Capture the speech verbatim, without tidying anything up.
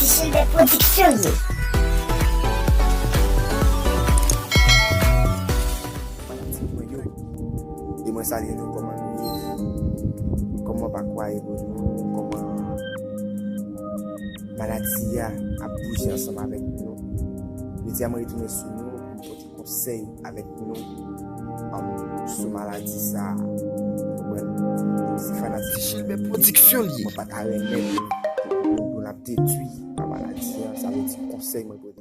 Chilbert Production ye. Fanatik mwen yo, e mwen salye nou, kòman nou ye? Kòman pa kwaye pou nou? Kòman maladi a ap bouje ansanm avèk nou? Jodi a mwen retounen sou nou pou m pote konsèy avèk nou, um, sou maladi sa a. Konprann? Se fanatik Chilbert Production li ye. Mwen pa ta renmen pou, pou, pou n ap detwi pa maladi an, sa vle di konsèy mwen pote.